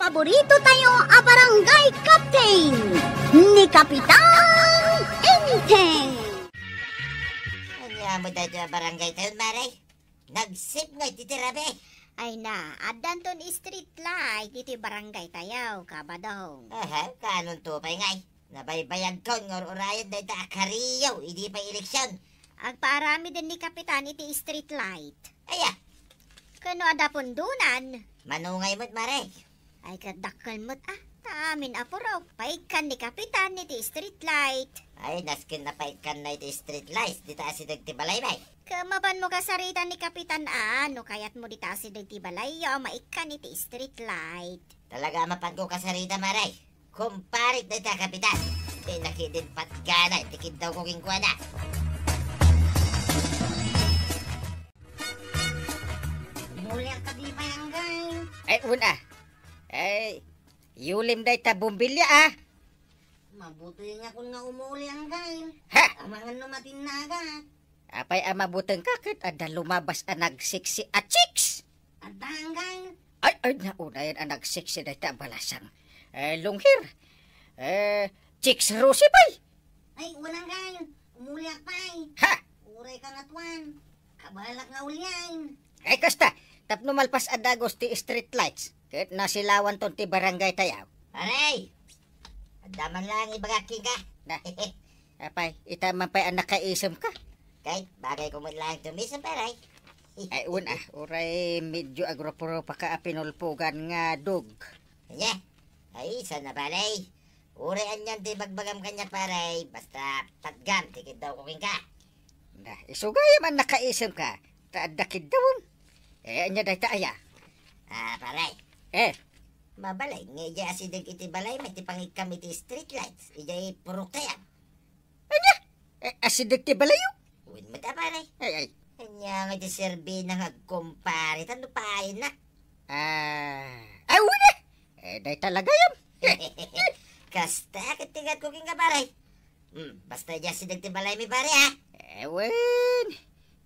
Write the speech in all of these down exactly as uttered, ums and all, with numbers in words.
Paborito tayo a barangay captain, ni Kapitan Enteng. Ania met daytoy a barangay tayo, Mare? Nagsip ngay ti tirabi. Ay na, addanton street light ditoy barangay tayo, Kabadong. Aha, kaanonto pay ngay? Nabaybayagkon nga ur-urayen dayta a kariyo idi pay eleksion. Agpaaramiden ni Kapitan iti street light. Aya? Ken no adda pundonan? Mano ngay met, Mare? Ay, ket dakkel met, a. Ta amin a purok, paikkan ni Kapitan iti street light. Ay, nasken a paikkanna iti street light dita asideg ti balay, bay. Ket mapanmo kasarita ni Kapitan a, no kayatmo dita asideg ti balayyo a maikkan iti street light. Talaga a mapanko kasarita, Mare. Kumparik dayta, Kapitan. Ti nakidin patgana iti kiddawko kenkuana. Muliak ka di pay, Anggal. Ay, una. Ay, yulim dayta bombilya, a. Mabuting nga kun nga umuli, Anggal. Ha? Amangan no matinnaga. Apay a mabutengka ket adda lumabas a nagseksi a chicks? Adda, Anggal. Ay, ay, naunayan a nagseksi dayta a balasang. Eh, long hair. Eh, chicks Rosie pay. Ay, wen, Anggal. Umuliak pay. Ha? Uray ka nga tuan. Kabalak nga ulian. Ay, kasta, tapno malpas a dagus ti street lights, ket nasilawanton ti barangay tayo. Pare! Adda man lang ibagak kenka. Na, apay, ita man pay a nakaisemka. Kay, bagay ko met lang tumisem, pare. Ay, un, a, uray medyo agrupo-rupa ka a pinulpugan nga dog. Anya? Ay, sana balay. Uray anian ti bagbagam kaniak, pare, basta patgam ti kiddawko kenka. Na, isu gayam a nakaisemka, ta adda kiddawem. Eh, ania dayta aya? Ah, pare. Eh. Mabalin nga idiay asideg iti balaymi ti pangikkam iti street lights, idiay purok tayo. Ania? Eh, asideg ti balayyo? Wen met a, pare. Ay, ay. Ania nga iti serbina nga agkumpare, ta no paayna? Ah, ay, wen a. Eh, dayta la gayam. Kasta ket ti ingatko kenka, pare. Hmm, basta idiay asideg ti balaymi, pare, a. Eh, wen.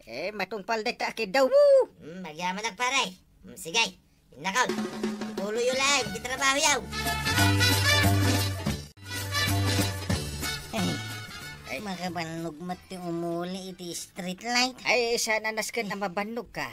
Eh, matungpal dayta a kiddawmo. Hmm, agyamanak, pare. Hmm, sige. Innakon. Ituloyyo laeng ti trabahoyo. Ay, ay. Makabannog met ti umuli iti street light. Ay, saan a nasken a mabannogka?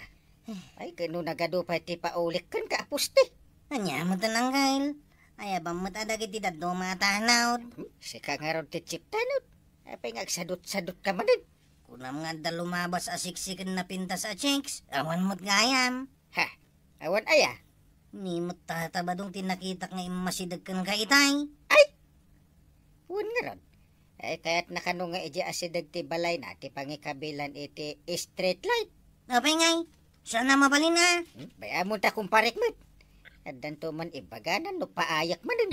Ay, ket no nagadu pay ti paulik kenka a poste. Ania met, Anggal? Ayaban met a dagiti dadduma a tanod. Hmm, sika ngarud ti chief tanod. Apay nga agsadut-sadutka manen? Kunam nga adda lumabas a seksi ken napintas a chicks. Awan met gayam. Ha? Awan aya? Ni met tatabadong ti nakitak nga immasideg kenka itay. Ay! Wen ngarud. Ay, kayatna kano nga idiay asideg ti balayna ti pangikabilan iti street light? Apay ngay? Saan a mabalin a? Hmm? Bay-amon ta kumparek met. Addanto man ibaganan no paayak manen.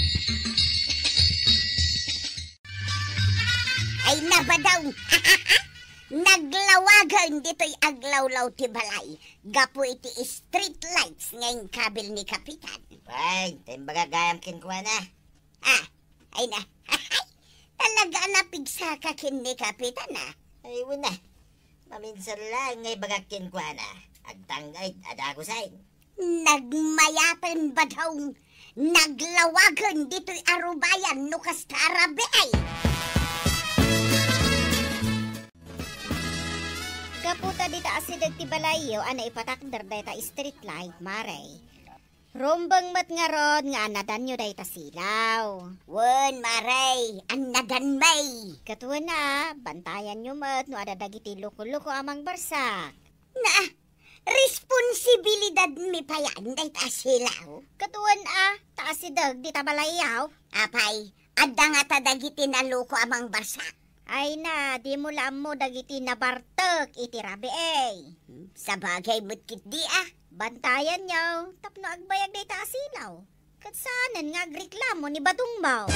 Ay, nabadaw! Naglawagen ditoy aglawlaw ti balay gapu iti street lights nga inkabil ni Kapitan. Ay, ta imbagak gayam kenkuana. Ah, ay na. Talaga a napigsaka ken ni Kapitan, a. Ay, wen a. Maminsan laeng nga ibagak kenkuana. Agtangngay a dagusen. Nagmayaten, badong. Naglawagen ditoy a rubayan no kasta a rabii. Gapu ta dita asideg ti balayyo a naipatakder dayta street light, Mare. Rumbeng met ngarud nga annadanyo dayta silaw. Wen, Mare, annadanmi. Ket wen a, bantayanyo met no adda dagiti luko-luko a mangbarsak. Na, responsibilidadmi payan dayta a silaw. Ket wen a, ta asideg dita balayyo. Apay, adda ngata dagiti naluko a mangbarsak? Ay na, dimo la ammo dagiti nabartek iti rabii. Hmm, sabagay met ketdi a. Bantayanyo tapno agbayag dayta a silaw. Ket saanen nga agreklamo ni badongmo.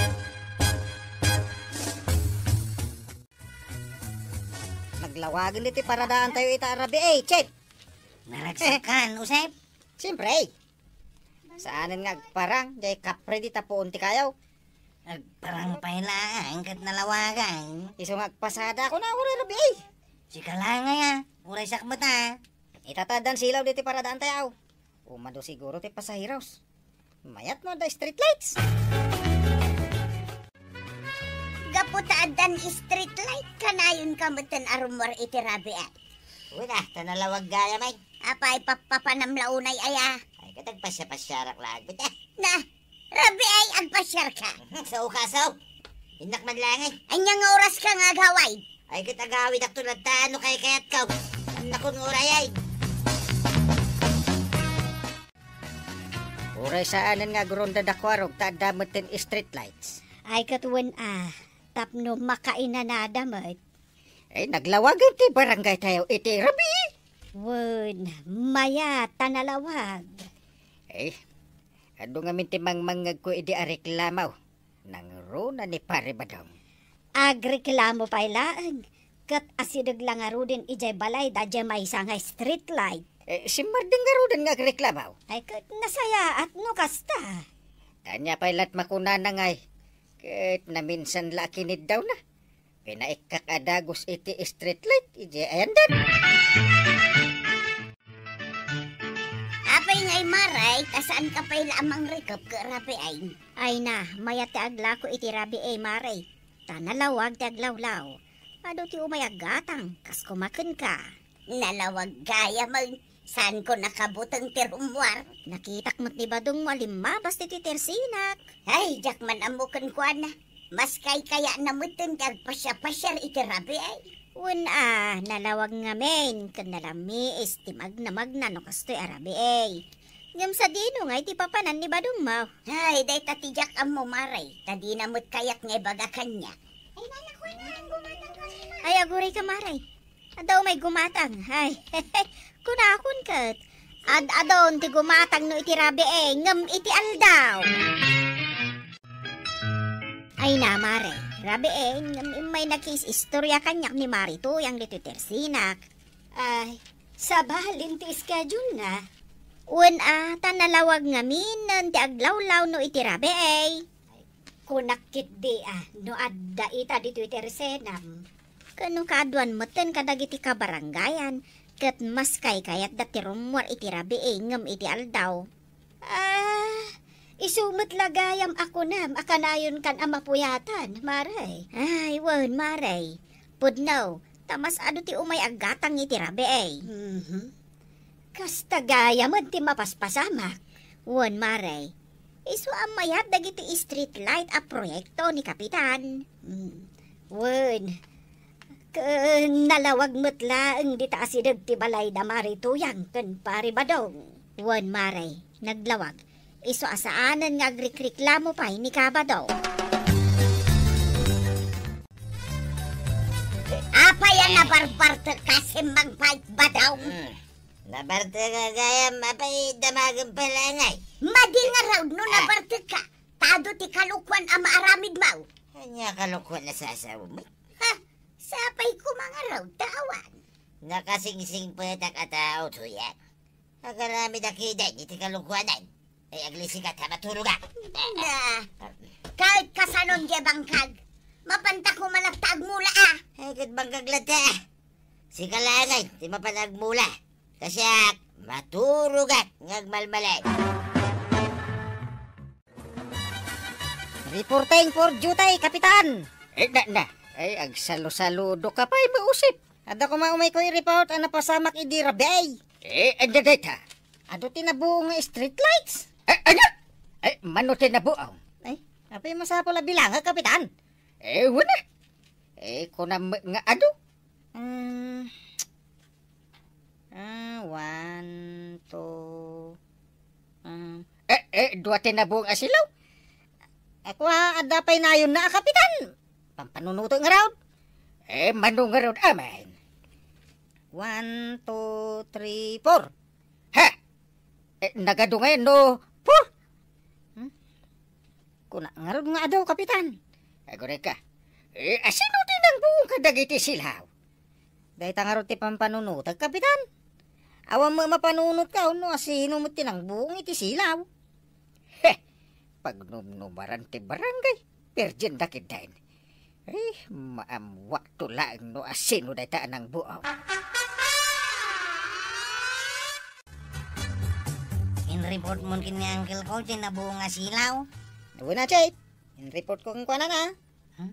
Naglawagen iti paradaantayo ita a rabii, Chef. Naragsak kan, Usep? Siyempre. Saanen nga agparang, jay kapre dita puon ti kayo. Agparang pay laeng ket nalawagan. Isu nga agpasada ako na, uray rabii. Sika la ngay a, uray sakmet a. Ita ta addan silaw diti paradaantayo. Umadu siguro ti pasaheros. Mayat no adda street lights. Gapu ta addan street light, kanayon ka metten a rummuar iti rabii. Wala, ta nalawag gayam ay. Apay, pappapanam la unay aya? Ay, ket agpasiapasiarak la agpit, eh. Na, rabii, agpasiarka. Mhm, sao ka, sao? Innak man lang, eh. Ania nga oras ka nga agawid? Ay, ket agawidakto latta no kaykayatko. Annakon nga uray ay. Uray saanen nga agrondada kuarog ta adda metten street lights. Ay, ket wen a, tapno makainanada met. Ay, naglawag ti barangay tayo iti rabii. Wen, mayat ta nalawag. Ay, adu ngamin ti mangmangngegko idi a reklamo. Nangruna ni Pare Badong. Agreklamo pay laeng, ket asideg la ngaruden idiay balay da diay maysa nga street light. Eh, simmardeng ngaruden nga agreklamo. Ay, ket nasayaat no kasta. Ania pay lat makunana ngay, ket naminsan la a kiniddawna. Pinaikkak a dagus iti street light, idiay ayandan. Apay ngay, Mare, ta saan ka pay la a mangrikep ket rabii ay? Ay na, mayat ti aglako iti rabii, Mare. Ta nalawag ti aglawlaw. Adu ti umay aggatang, kas kumaken ka. Nalawag gayam, saanko nakabuteng ti rummuar. Nakitak met ni Badong a limmabas ti titersinak. Ay, diak man ammo kenkuana. Maskay kayatna metten ti agpasiapasiar iti rabii ay. Wen a, nalawag ngamin, ken nalamiis ti magnamagna no kastoy a rabii ay. Ngem sadino ngay ti papanan ni Badong mo? Ay, dayta ti diak ammo, Mare, ta dina met kayat nga ibaga kaniak. Ay, aguray ka, Mare. Adda umay gumatang. Ay, kunakon ket. Ad-adun ti gumatang no iti rabii, ngem iti aldaw. Ay na, Mare. Rabii, ngem immay nakiis-istorya kaniak ni Mare Tuyang ditoy tersinak. Ay, sabalin ti schedule na. Wen a, ta nalawag ngamin ti aglawlaw no iti rabii. Kunak ketdi a, no adda ita ditoy ti resenam. Ken no kaaduan metten kadagiti kabarangayan, ket maskay kayatda ti rummuar iti rabii ngem iti aldaw. Ah, isu met la gayam a kunam a kanayonkan a mapuyatan, Mare. Ay, wen, Mare. Pudno, ta mas adu ti umay aggatang iti rabii. Mhm. Kasta gayam ti mapaspasamak. Wen, Mare. Isu a mayat dagiti street light a proyekto ni Kapitan. Mm. Wen, ken nalawag met laeng dita asideg ti balay da Mare Tuyang ken Pare Badong. Wen, Mare, naglawag. Isu a saanen nga agrikriklamo pay ni Kabado. Apay a nabarbartek ka, simmangpay, Badong? Mm. Nabartek ka gayam, apay damagen pay la ngay. Madi ngarud no nabartek ka. Ta adu ti kalokuan a maaramid mo. Ania kalokuan a sasaw met? Ha? Sapay koma ngarud ta awan. Nakasingsingpetak a tao, Tuyang. Agaramid a kidin iti kalokuanan. Ay, aglisigat ta maturogak. Na, kahit kasanon diay bangkag, mapanta koma latta agmula a. Ay, ket bangkag latta. Sika laeng ti mapan agmula. Ta siak, maturogak nga agmalmalem. Reporting for duty, Kapitan! Eh, na, na. Ay, agsalusaludo ka pay, mausip. Adda koma umayko i-report a napasamak idi rabii. Eh, adda dayta. Adu ti nabuong nga street lights. Eh, ania? Eh, mano ti nabuong? Ay, apay masapul a bilangak, Kapitan? Eh, wen a. Eh, kunam nga adu. Hmm. Ah, one, two, ah, eh, eh, dua ti nabuong a silaw. Ako, ah, adda pay nayonna a, Kapitan. Pampanunotek ngarud. Eh, mano ngarud, amen. One, two, three, four. Ha? Eh, nagadu ngayon, no? Four? Hmm? Kuna ngarud nga adu, Kapitan. Aguray ka. Eh, asino ti nangbuong kadagiti silaw? Dayta ngarud ti pampanunotek, Kapitan. Awan met mapanunotka, no asino met ti nangbuong iti silaw. He! Pagnumnumaran ti barangay, pirgenda ketdin. Eh, maammuakto laeng no asino dayta a nangbuong. Report mo ken ni uncle ko, ti nabuong a silaw. Wen a, Chief. In-report ko kenkuana na. Hmm?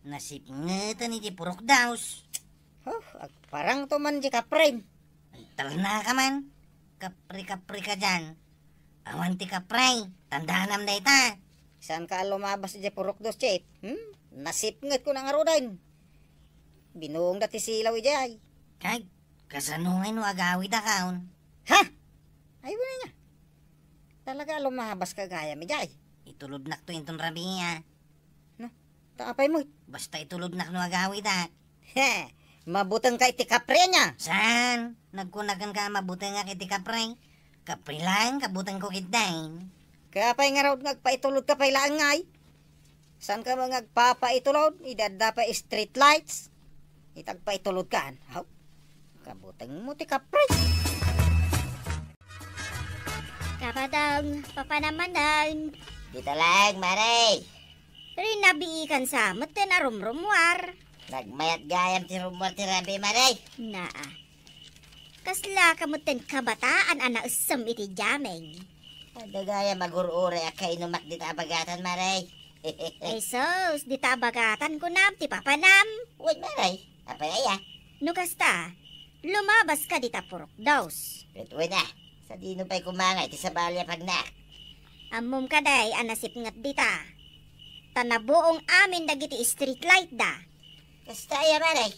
Nasipngeten iti purok daus. Huh, agparang to man di kaprem. Ay, talna ka man. Kapre-kapre ka diyan. Awan ti kapre. Tandanam dayta. Saan ka a lumabas di purok daus, Chief? Hmm? Nasipnget ko na nga ruden. Binuong da ti silaw idiay. Kay, kasano ngay no agawid a kaon? Ha? Ay, wala niya. Talaga, lumabas ka gayam idiay. Itulodnak to inton rabii, a. No? Ta apay mo? Basta itulodnak no agawid, a. He, mabuteng ka iti kapre niya. Saan? Nagkunakan ka mabutengak iti kapre? Kapre laeng, kabuteng ko kitdin. Kaya pay nga raod nga agpaitulod ka pay laeng ngay? Saan ka nga agpapaitulod? Idi adda pay street lights? Ita agpaitulod ka, an? Haw? Kabuteng mo ti kapre. Kabadang, papanamanan. Dita laeng, Mare. Rinabiikan sa met ti narumrumuar. Nagmayat gayam ti rummuar ti rabii, Mare. Naa. Kasla ka met ti kabataan a naessem iti jameng. Adda gayam agur-uray a kainumak dita a bagatan, Mare. Ay sus, dita a bagatan kunam ti papanam. Wen, Mare. Apay aya? No kasta, lumabas ka dita purok daus. Ket wen a, sadino pay kumangay ti sabali a pagnak? Ammom kadi a nasipnget dita. Ta nabuong amin dagiti street light da. Kasta aya, Mare?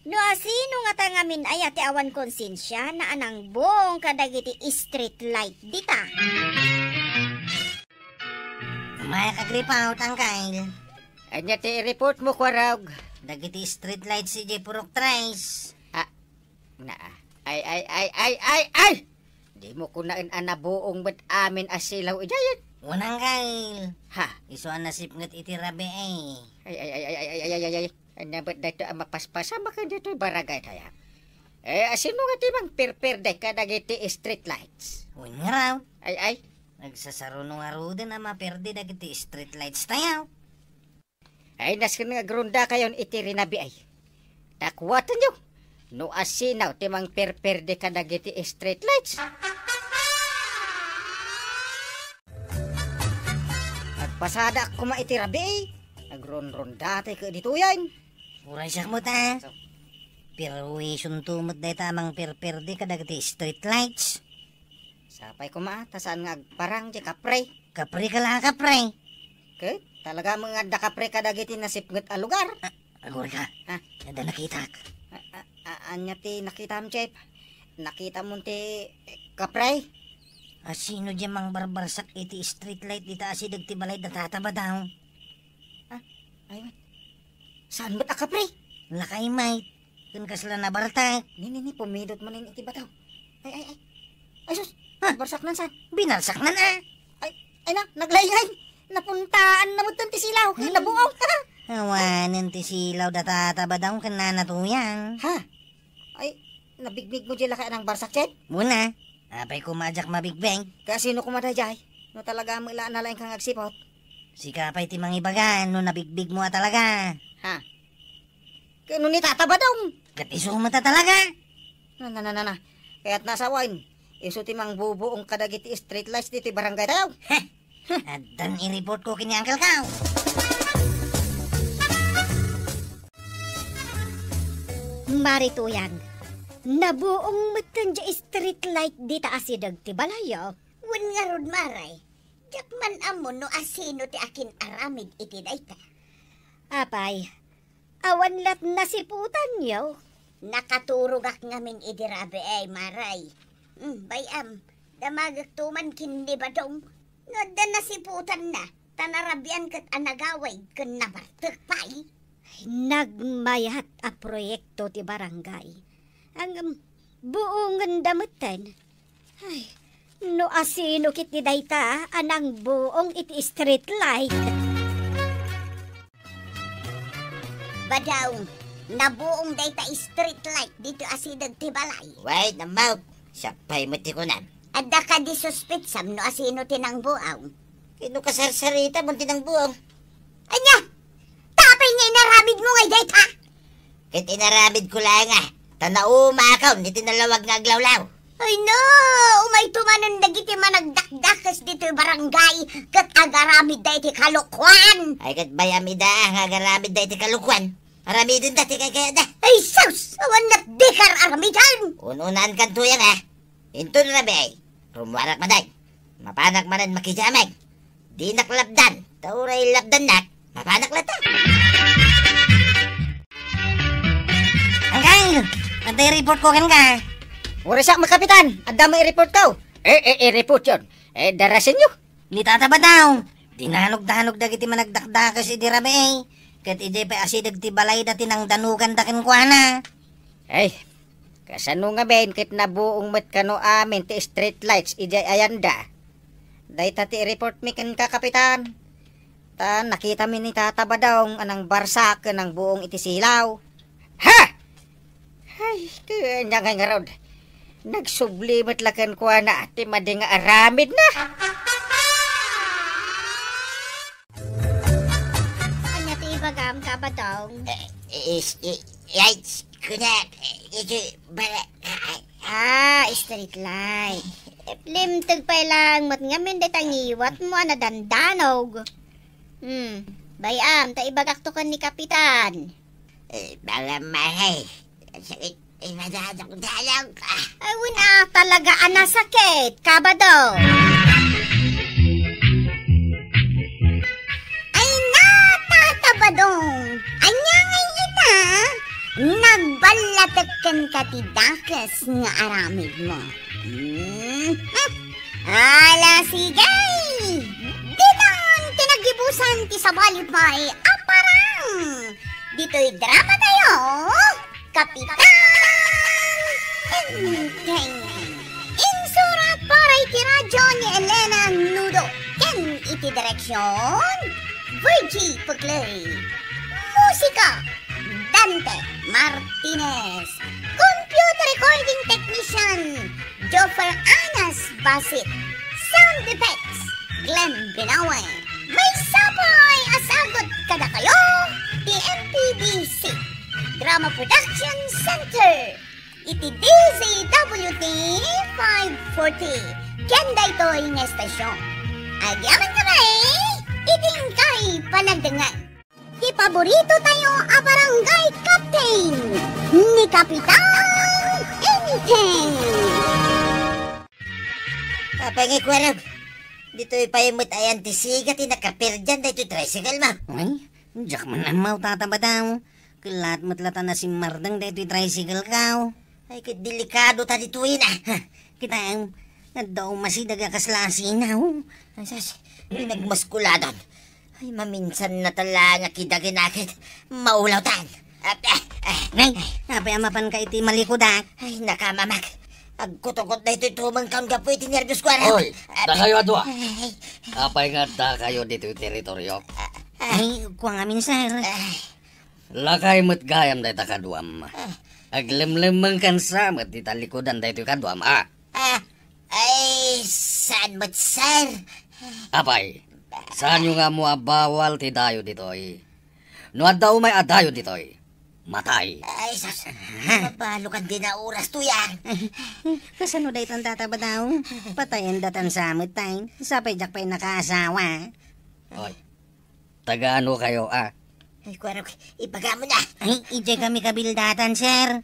No asino ngata ngamin aya ti awan konsensia na a nangbuong kadagiti street light dita? Maya kag report, Angkel. Ania ti report mo, Kuarog? Dagiti street lights idiay purok tres. Ah, na, ay, ay, ay, ay, ay, ay! Dimo kunaen a nabuong met amin a silaw idiay. Wen, Angkel. Ha? Isu a nasipnget iti rabii. Ay, ay, ay, ay. Ania met daytoy a mapaspasam a ken ditoy barangay tayo? Eh, asino nga ti mangperperde kadagiti street lights? Wen ngarud. Ay, ay. Nagsasaruno ngaruden a maperde dagiti street lights tayo. Ay, nasken nga agrunda kayon iti rinabii. Takuatenyo no asino ti mangperperde kadagiti street lights. Agpasadaak koma iti rabii. Agronronda ti ket ditoyen. Uray siak met, a. Perwisonto met dayta a mangperperde kadagiti street lights. Sapay koma, ta saan nga agparang ti kapre. Kapre ka la, kapre. Ket talaga met nga adda kapre kadagiti nasipnget a lugar. Ah, agurayka. Ha? Adda nakitak. A, a, a, ania ti nakitam, Chief? Nakitam ti, eh, kapre? Asino diay mangbarbarsak iti street light dita asideg ti balay da Tata Badaw? Ah, ay, wait. Saan met a kapre? Lakay, mate. Ken kasla nabartak. Ni, ni, ni, pumidot manen iti bataw. Ay, ay, ay. Ay, sus! Ha? Barsaknan saan? Binarsaknan, a. Ay, ay na, naglaingay. Napuntaan na met ti silaw, ken nabuong. Awanen ti silaw da Tata Badaw ken Nana Tuyang. Ha? Ay, nabigmig mo diay lakay a nangbarsak, Chief? Wen a. Apay koma a diak mabigbig? Kasino koma daydiay? No talaga met la a nalaingka nga agsiput. Sika pay ti mangibaga no nabigbig mo a talaga. Ha? Ken no ni Tata Badaw? Ket isu met a talaga. Na, na, na, na, na. Kayatna a sawen, isu ti mangbubuong kadagiti street lights ditoy barangay tayo. Heh! Addan i-report ko ken ni Uncle Kao. Mari Tuyang, nabuong metten diay street light dita asideg ti balayyo. Wen ngarud, Mare, diak man ammo no asino ti akin-aramid iti dayta. Apay, awan lat nasiputanyo? Nakaturogak ngamin idi rabii, Mare. Hmm, bay-am, damagekto man ken ni Badong. No adda nasiputanna, ta narabian ket a nagawid ken nabartek pay. Nagmayat a proyekto ti barangay. Ngem, buongenda metten. Ay, no asino ketdi dayta a nangbuong iti street light? Badaw, nabuong dayta street light ditoy asideg ti balay. Wait, nammaw. Siak pay met ti kunam. Adda kadi suspetsam no asino ti nangbuong? Ket no kasarsaritamo ti nangbuong? Ania? Ta apay nga inaramidmo ngay dayta? Ket inaramidko laeng a, ta naumakon iti nalawag nga aglawlaw. Ay no, umayto manen dagiti managdakdakes ditoy barangay ket agaramidda iti kalokuan. Ay, ket bay-am ida nga agaramidda iti kalokuan. Aramidenda ti kaykayatda. Ay sus, awan natdikar aramiden. Un-unaankan tuyang, a. Inton rabii, rummuarak manen. Mapanak manen makidamag. Dinak lapdan, ta uray lapdannak, mapanak latta. Angkel, adda i-report ko kenka. Uray siak, Kapitan, adda met i-report ko. E, e, i-report yon. E, darasenyo. Ni Tata Badaw, dinanog-danog dagiti managdakdakes idi rabii, ket idiay pay asideg ti balayda ti nangdanoganda kenkuana. Ay, kasano ngamin ket nabuong met kano amin ti street lights idiay ayanda? Dayta ti i-report mi kenka, Kapitan. Ta nakitami ni Tata Badong a nangbarsak ken nangbuong iti silaw. Ha! Ay, kanya ngay ngarud. Nagsubli met la kenkuana ti madi nga aramidna. Ania ti ibagam, Kabadong? Eh, is, i-, ay, kuna, eh, iti, bala, ah, street light. Limteg pay lang met ngamin dayta ngiwatmo a nadandanog. Hmm, bay-am, ta ibagakto ken ni Kapitan. Eh, bala mahay. Sakit, eh, madadok-dadok. Ah. Ay, wen a, talaga a nasakit, Kabadong. Ay, na, Tata Badong. Ania ngay ita? Nagballatek kenka ti dakes nga aramidmo. Hmm? Ala, sige! Ditan ti naggibusan ti sabali pay a parang! Ditoy drama tayo, Kapitan Enteng. Insurat para iti radyo ni Elena Nudo ken iti direksyon, Virgie Puclay. Musika, Dante Martinez. Computer recording technician, Joffer Anas Basit. Sound effects, Glenn Binawe. Maysa pay a sagut kadakayo ti M P B C Drama Production Center iti D Z W T five forty. Ken daytoy nga estasyon, agyamankami iti inkay panagdengngeg. Ti paborito tayo a barangay captain, ni Kapitan Enteng. Apay nga ikuarag, ditoy pay met ayan ti siga ti nakaperdian daytoy tricycle, ma. Ay, diak man ammo, Tata Badaw. Kellaat met latta a simmardeng daytoy tricycle ko. Ay, ket delikado ta ditoy na. Ha, kitaem, adda umasideg a kasla a sinaw. Ay, sus, pinagmaskuladon. Ay, maminsan na talaga kidaginaket. Maulawtan. Ah, ah, ah. Nay, apay a mapanka iti malikudak? Ay, nakamamak. Agkutukot daytoy tumengko gapu iti nerbios ko, anak. Oy, ah, dakayo a dua. Ay. Apay nga addakayo ditoy teritoriok? Ah, ah. Ay, kua ngamin, sir. Ah. Lakay met gayam dayta kaduam. Ah. Aglemlemmengkansa met ti talikudan daytoy kaduam, a. Ah, ay, saan met, sir? Apay, saanyo nga ammo a bawal ti dayo ditoy? No adda umay a dayo ditoy, matay. Ay, sus, mabalokan din a oras to yan. Kasano daytan, Tata Badaw? Patayen datan sa met, tay. Sapay diak pay nakaasawa. Oy, taga ano kayo, a? Ay, kuarok, ibagam na. Ay, idiay kami kabildatan, sir.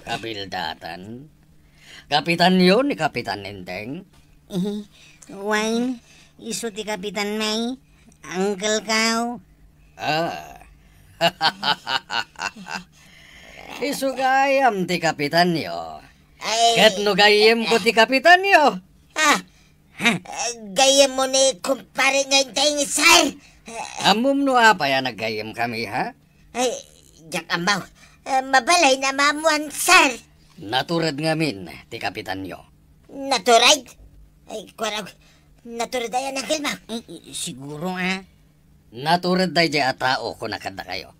Kabildatan? Kapitanyo ni Kapitan Enteng? Eh, wen, isu ti kapitan, may, uncle ko. Ah. Isu gayam ti kapitanyo. Ay. Ket no gayyemko ti kapitanyo. Ah, ah, gayyemmo ni kumpare nga Enteng, sir. Ammom no apay a naggayyemkami, ha? Ay, diak ammo. Ah, mabalin a maammuan, sir. Natured ngamin ti kapitanyo. Natured? Ay, kuarag, natured aya, uncle mo? Eh, eh, siguro, a. Natured daydiay a tao, kuna kadakayo.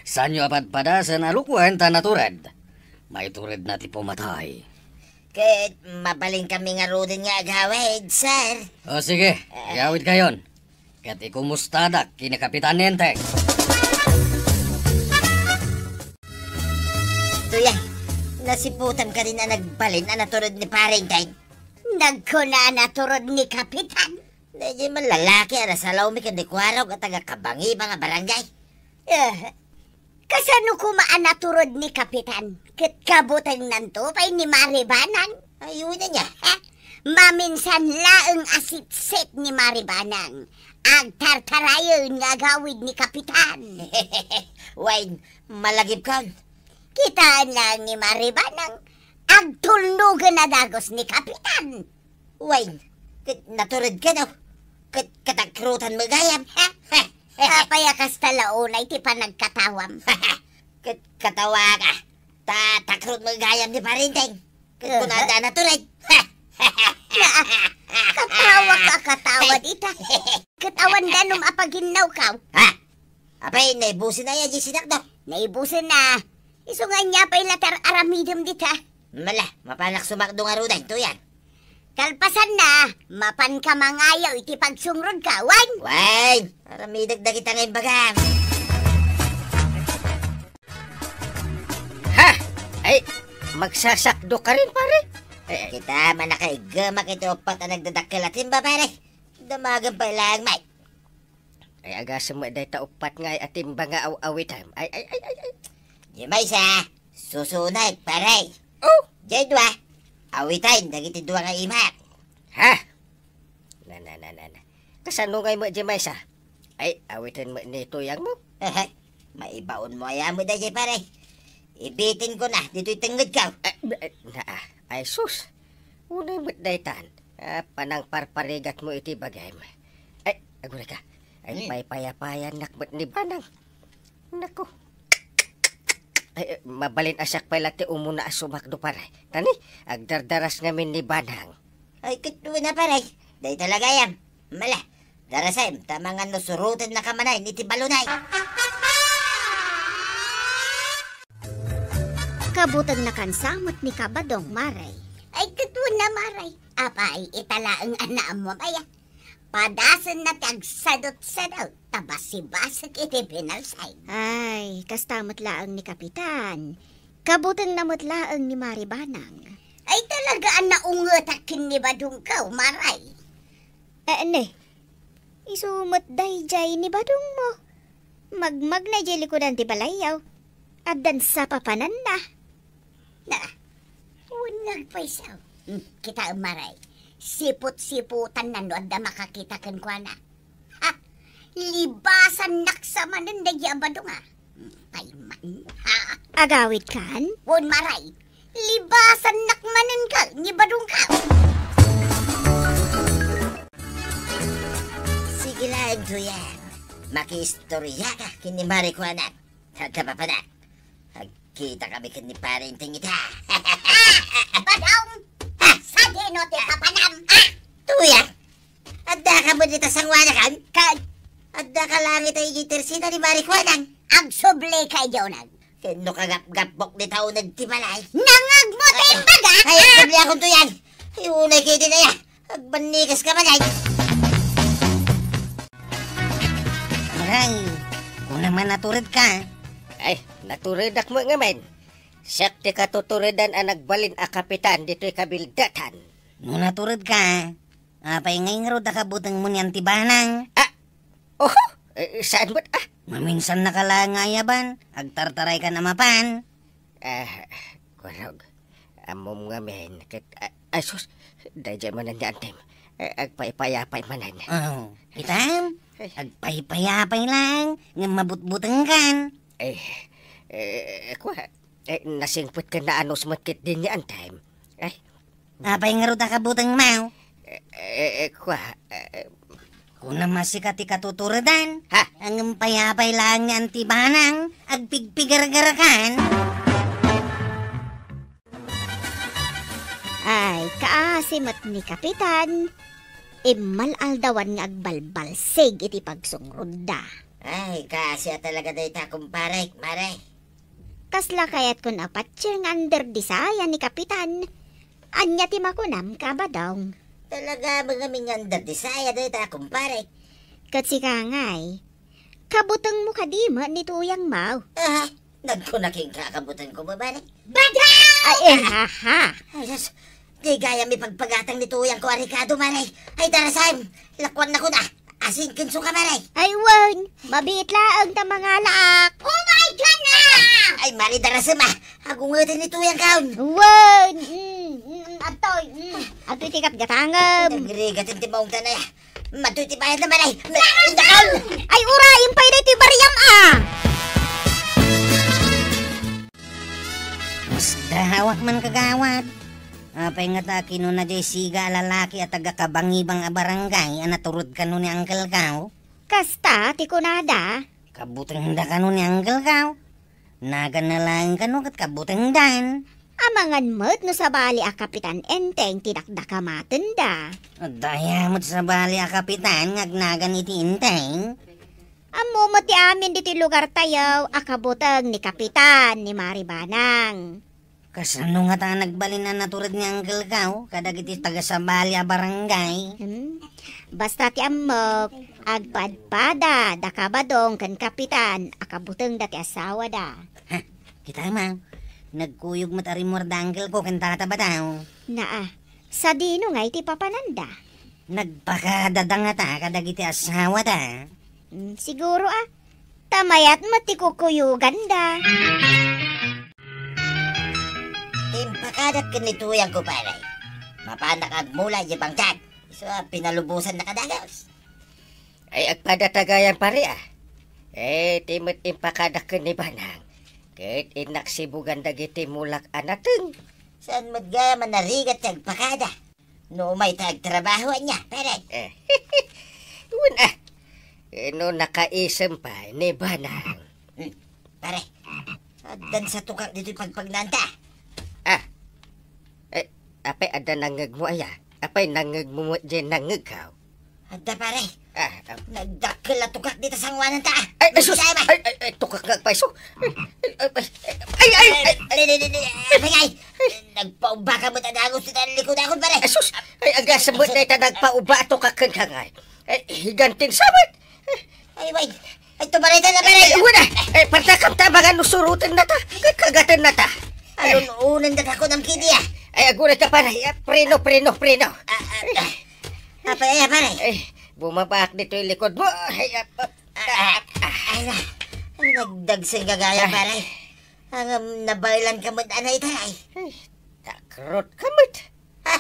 Saanyo a padpadasen a lukuen ta natured. Maituredna ti pumatay. Ket mabalinkami ngaruden nga agawid, sir. O, sige, agawidkayon. Ket ikumustadak ken ni Kapitan Enteng. Tuya, Nasiputam kadin a nagbalin a naturod ni Pare Enteng. Nagkuna a naturod ni Kapitan. Daydiay man lalaki a nasalawmi ken ni Kuarog a taga-Kabangiba nga barangay. Eh, kasano koma a naturod ni Kapitan? Ket kabutengnanto pay ni Mare Banang? Ay, uy, ania? Ha? Maminsan laeng a sitsit ni Mare Banang. Agtartarayen nga agawid ni Kapitan. Wen, malagipkon. Kitaen laeng ni Mare Banang, agtulnogen a dagus ni Kapitan. Wen, ket naturedka, no? Ket katakrotan met gayam, ha? Apay a kasta la unay ti panagkatawam? Ket katawaka, ta takrot met gayam ni Pare Enteng. Ket kunada a natured. Na, katawaka, katawa dita. Ket awan danum a paginnawkaw. Ha? Apay, naibusen aya diay sinakdo? Naibusen na. Isu nga ania pay la ti ar-aramidem dita? Mala, mapanak sumakdo ngaruden, tuyan. Kalpasanna, mapanka mangayaw iti pagsungrodka, wen? Wen, aramidek dagita nga imbagam. Ha? Ay, magsasakdo ka rin, pare? Eh, kita, manakaiggemak iti uppat a nagdadakkel a timba, pare. Damagen pay laeng, Mike. Ay, agasem met dayta uppat nga ay a timba nga aw-awitem. Ay, ay, ay, ay, ay. Diay maysa, susunek, pare. Oh! Diay dua, awiten dagiti dua nga imak. Ha? Na, na, na, na, na. Kasano ngay met diay maysa? Ay, awiten met ni tuyangmo. Ehe. Maibaonmo aya met daydiay, pare? Ibitenkona ditoy tengngedko. Ay, ay, na, ah. Ay, sus. Unay met daytan. Ah, panangparparigatmo iti bagim. Ay, aguray ka. Ay, hmm, paypayapayannak met ni Banang. Naku. Ay, eh, mabalin a siak pay la ti umuna a sumakdo, pare. Tani, agdardaras ngamin ni Banang. Ay, ket wen a, pare. Dayta la gayam. Mala, darasem, ta mangan no surotennaka manen iti balunay. Kabutengna kansa met ni Kabadong, Mare. Ay, ket wen a, Mare. Apay, ita laeng a naammom aya. Padasenna ti agsadutsadut, ta basibasek iti binalsay. Ay, kasta met laeng ni Kapitan. Kabutengna met laeng ni Mare Banang. Ay, talaga a naungetak ken ni Badongko, Mare. Eh, ne, isu met daydiay ni Badongmo. Magmagna idiay likudan ti balayyo. Addan sa papananna. Na, wen nga agpayso. Hmm, kitaem, Mare. Siput-siputanna no adda makakita kenkuana. Ha? Libasannak sa manen daydiay a Badong, a. Hmm, pay man. Ha? Agawidkan? Wen, Mare. Libasannak manen ka, ni Badongko. Sige laeng, Tuyang. Makiistoriaka ken ni Mare Kuana. Adda papanak. Agkitakami ken ni Pare Enteng ita. Badong! Ah! Sadino ti papanam, ah? Tuyang! Addaka met dita sanguanakan? Kan? Addaka laeng ita idiay tersida ni Mare Kuanang. Agsublika idiay uneg. Ken no kagapgapbok dita uneg ti balay. Nangagmo ti imbaga, ah! Ay, agsubliakon, Tuyang. Ay, unay kayo din, aya. Agbannikaska manen. Aray, kunam a naturedka. Ay, naturedak met ngamin. Siak ti katuturedan a nagbalin a kapitan ditoy kabildatan. No naturedka, apay ngay ngarud a kabutengmo ni Auntie Banang? Ah, oho, eh, saan met, ah? Maminsannaka laeng nga ayaban, agtartaraykan a mapan. Ah, Kuarog, ammom ngamin ket, a-, ay sus, daydiay manen ni Antem. A-, agpaypayapay manen. Oh, kitam? Ay. Agpaypayapay laeng, ngem mabutbutengkan. Eh, eh, kua, eh, nasingpet ken naanus met ketdi ni Antem. Ay. Apay ngarud a kabutengmo? Eh, eh, eh, kua, eh, Kunam a sika ti katuturedan. Ha? Ngem payapay laeng ni Auntie Banang, agpigpigargarakan. Ay, kaasi met ni Kapitan. Immal-aldawan nga agbalbalsig iti pagsungrodda. Ay, kaasi a talaga dayta, kumparek, Mare. Kasla kayatkon a patse nga under the saya ni Kapitan. Ania ti makunam, Kabadong? Talaga met ngamin nga under the saya dayta, kumparek. Ket sika ngay, kabutengmo kadi met ni Tuyangmo? Ah, nagkuna kenka a kabutengko, babae. Bada! Ay, eh, ha, ha. Ay, sus. Di gayam ipagpagatang ni Tuyang ko a rekado, Mare. Ay, darasem. Lakuan na ko na. Asin ken suka, Mare. Ay, wen. Mabiit laeng ta mangalaak. Oh my God na! Ay, Mare, darasem, ah. Agungeten ni Tuyang kaon. Wen. Mm, mm, mm, adtoy. Mm. Adtoy ti gatgatangem. Nagrigat ti maungtan na, ah. Madto ti bayad na, Mare. Ay, uray, impay daytoy bariam, ah. Masdahawak man, kagawad. Apay ngata a kinuna jay siga a lalaki a taga-Kabangibang a barangay a natured kano ni Uncle Kao? Kasta ti kunada. Kabutengda kano ni Uncle Kao? Naganna laeng kano ket kabutengdan. Amangan met no sabali a Kapitan Enteng ti dakdakamatenda. Adda aya met sabali a kapitan nga agnagan iti Enteng? Ammo met ti amin ditoy lugartayo a kabuteng ni Kapitan ni Mari Banang. Kasano ngata a nagbalin a natured ni Uncle Kao kadagiti taga-sabali a barangay? Hmm? Basta ti ammok, agpadpada da Kabadong ken Kapitan a kabutengda ti asawada. Ha, kita, Maw. Nagkuyog met a rimmuar da Uncle Kao ken Tata Badaw. Naa, sadino ngay ti papananda? Nagpakada da ngata kadagiti asawada. Hmm, siguro, ah. Ta mayat met ti kukuyoganda. Impakadak ken ni Tuyang ko, pare. Mapanak agmula idiay bangkag. Isu a pinalubosan na kadagus. Ay, agpada ta gayam, pare, ah. Eh, ti met impakadak ken ni Banang. Ket inaksibugan dagiti mulak a nateng. Saan met gayam a narigat ti agpakada? No umay ta agtrabaho ania, pare? Eh, wen, ah. Eh, no nakaisem pay ni Banang. Hmm, pare. Addan sa tukak ditoy pagpagnaanta. Ah. Eh, apay adda nangngegmo aya? Apay nangngegmo met diay nangngegko? Adda, pare. Ah, ah. Nagdakkel a tukak dita sangoananta, ah. Ay, ay, sus! Ay, ay, ay, tukak nga agpayso. Ay, ay, ay, ay, ay, ay, ay, ay, ay, ay, ay, ay, ay, nagpaubaka met a dagus ti tallikod akon, pare. Ay, sus! Ay, agasem met dayta nagpauba a tukak kenka ngay. Ay, higanting sabet. Ay, way. Ay, tumarita na, pare. Ay, wala. Ay, pardakam ta, mga nusurutan na ta. Kagaten na ta. Alun-unan na ta kunam kidi, ah. Ay, agura ka, pare. Ay, preno, preno, preno. Ah, ah, ah. Apay, ay, pare. Ay, bumabaak ditoy likod mo. Ay, ah, ah, ah, ah. Ay, na. Ay, nagdagsang gagaya, pare. Ang, um, nabaylan ka met, anay, taray. Ay, takrot ka met. Ha?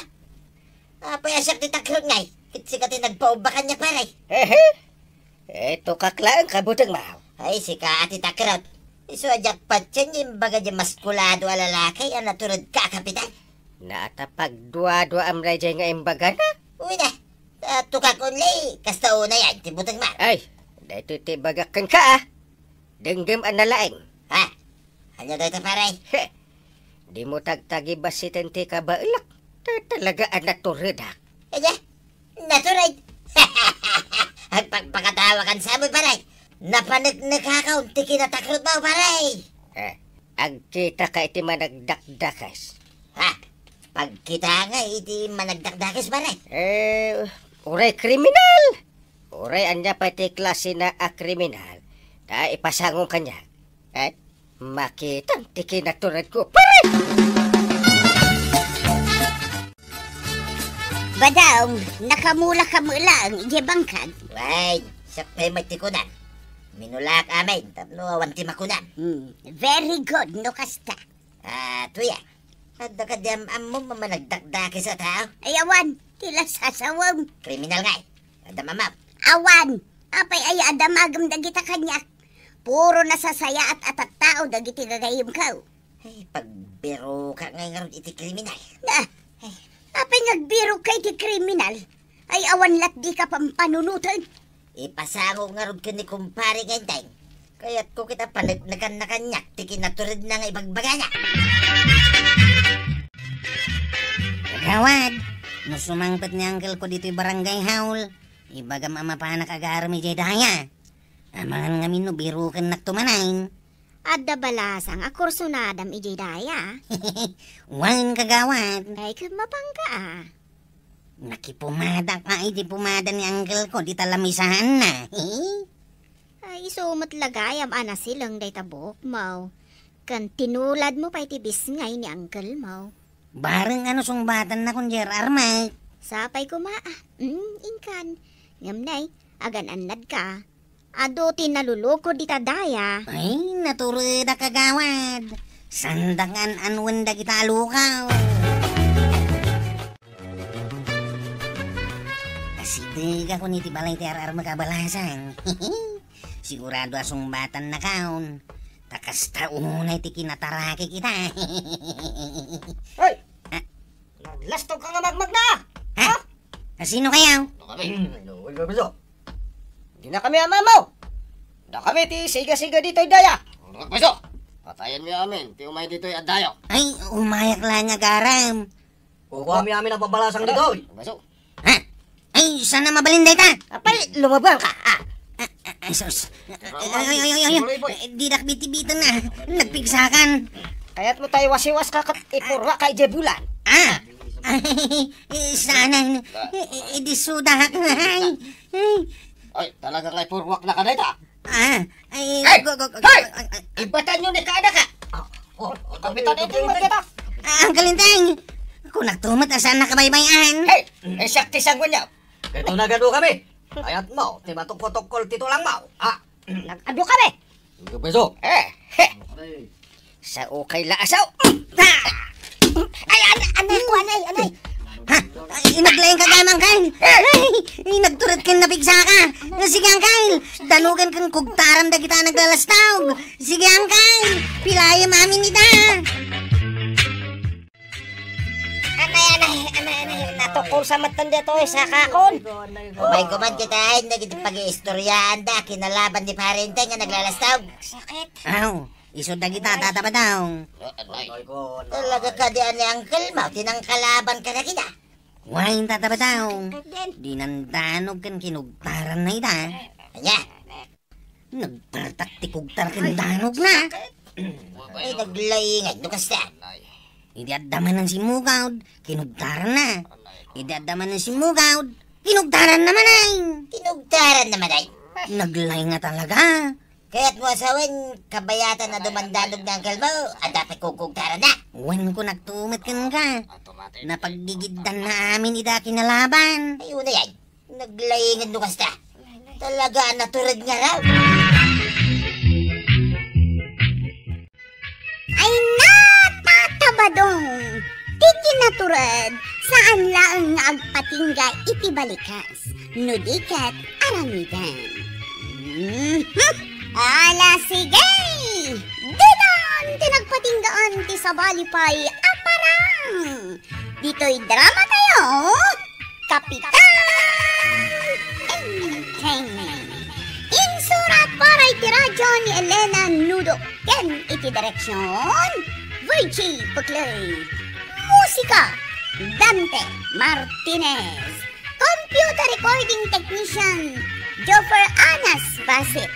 Apay a siak ti takrot ngay? Ket sika ti nagpauba kaniak, pare. Ehe. Eh, tukak laeng kabuteng, Maw. Ay, sika ti takrot. Isu a diak patien nga imbaga diay maskulado a lalaki a natured ka a kapitan. Naatapag dua-dua amray diay nga imbagana. Uy na. Ah, tukak only, kasta unay ti buteng, Maw. Ay, daytoy ti bagak kenka, ah. Denggem a nalaeng. Ha? Ania dayta, pare? He. Dimo tagtagi bassiten ti kabaelak. Ta talaga a naturedak. Ania? Natured? Agpagpakatawa kan sa amoy, pare. Napaneknekakon ti kinatakrot mo, pare. Eh, agkita ka iti managdakdakes. Ha? Pagkita nga iti managdakdakes, pare? Eh, uray kriminal. Uray ania pay ti klasina a kriminal, ta ipasangom kaniak. Eh, makitam ti kinaturedko, pare! Badaw, nakamula ka met laeng idiay bangkag. Wen, siak pay met ti kunam. Minulaak amin, tapno awan ti makunam. Hmm, very good, no kasta. Ah, Tuyang, adda kadi am-ammom a managdakdakes a tao? Ay, awan, ti la sasawem. Kriminal ngay. Adda am-ammom? Awan. Apay aya a damagem dagita kaniak? Puro nasasayaat a tattao dagiti gagayyemko. Ay, pagbiroka ngay ngarud iti kriminal. Na, apay nga agbirokka iti kriminal? Ay, awan lat dika pampanunoten. Ipasangom ngarud ken ni kumpare nga Enteng. Kayatko ket a paneknekanna kaniak ti kinaturedna nga ibagbagana. Gawad, no sumangpet ni uncle ko ditoy barangay hall, ibagam a mapanak agarem idiay daya. Amangan ngamin no birokennak to manen. Adda balasang a kursunadam idiay daya. Wen, kagawad. Ay, ket mapangka a. Nakipumadak a iti pumada ni uncle ko, dita lamisaanna. Ay, isu met la gayam a nasileng dayta buokmo. Ken tinuladmo pay ti bisngay ni uncle mo. Bareng ano sungbatanna kon di ar-armek. Sapay koma, ah. Mm, inkan. Ngem nay, agan-annadka. Adu ti nalulukod dita daya. Ay, naturedak, kagawad. Saandak nga an-anuen dagita a lukaw. Asidegakon iti balay ti ar-armek a balasang. Sigurado a sungbatannakon. Ta kasta unay ti kinatarakek ita. Hoy! Ah. Naglastog ka nga magmagna! Ha? Ha? Asino kayaw? Ano kami? Ano, wala ba so? Di na kami amaw! Da kami ti siga-siga ditoy daya! Ano ba so? Patayen mi amin, ti umay ditoy a dayo. Ay, umayak lang nga garam. Kukuha mi amin ang pabalasang ditoy. Ano ba so? Ha? Ay, saan na mabalin dayta? Apay, lumabang ka. Ah. Ah, ah, ay, sus. Ay, ay, ay, ay, ay, ay. Didak bitbitan na. Nagpigsakan. Kayat mo tayo wasiwas ka kat ipurwa ka ije bulan. Ah. Ay, sana. Idisuda. Ay. Ay, talaga nga ipurwak na ka dayta. Ah, ay, ay, go, go, go, ay! Ay, ay. Ibatan nyo ni kada ka. Oh, oh, kapitan, ito yung magkita. Ah, ang kalintang. Ako nagtumat, asan nakabaybayan? Hey, eh, siyak ti sangguan niya. Ito na gado kami. Ayat mo, ti matukko-tukkol ti tulang mo. Ah. Nag-adu kami. Ito peso. Eh, he. Sa ukay la asaw. Ha! Ay, anay, anay ko, anay, anay. Ha? Ay, inaglaing ka gamang kain. Ay, inagturat ka napigsa ka. Sige, angkay. Danugan kang kugtaran dagita naglalastog. Sige, angkay. Pilayam amin ita. Anay, anay, anay, anay. Natukol sa matan dito, eh, sa kakon. Umay kuman kita, ay, nagit pag-iistoryahan da, kinalaban ni Parente nga naglalastog. Sakit. Aw. Isu dagita, Tata Badong. Talaga kadi a ni Uncle Mau, ti nangkalaban kadagita. Wen, Tata Badong. Dinandanog ken kinugtaran na ita. Ania? Nagpartak ti kugtar ken danog na. Ay, naglaingad no kasta. Idi adda manen simmugawd, kinugtaran na. Idi adda manen simmugawd, kinugtaran na manen. Kinugtaran na manen? Naglaing nga talaga. Kayat mo asawen, kabayatan a dumandanog ni Uncle Mau, adda pay kugkugtaran na. Wen ko nagtumet ken ka. Napagdigiddan na amin ida kinalaban. Ay, una yan. Naglaingan no kasta. Talaga a natured nga raw. Ay na, Tata Badong! Ti kinatured, saan laeng nga agpatingga iti balikas, no di ket aramiden. Mhm. Ala, sige! Ditan ti nagpatinggaan ti sabali pay a parang! Ditoy drama tayo, Kapitan Enteng. Insurat para iti radyo ni Elena Nudo ken iti direksyon, Virgie Puclay. Musika, Dante Martinez. Computer recording technician, Joffer Anas Basit.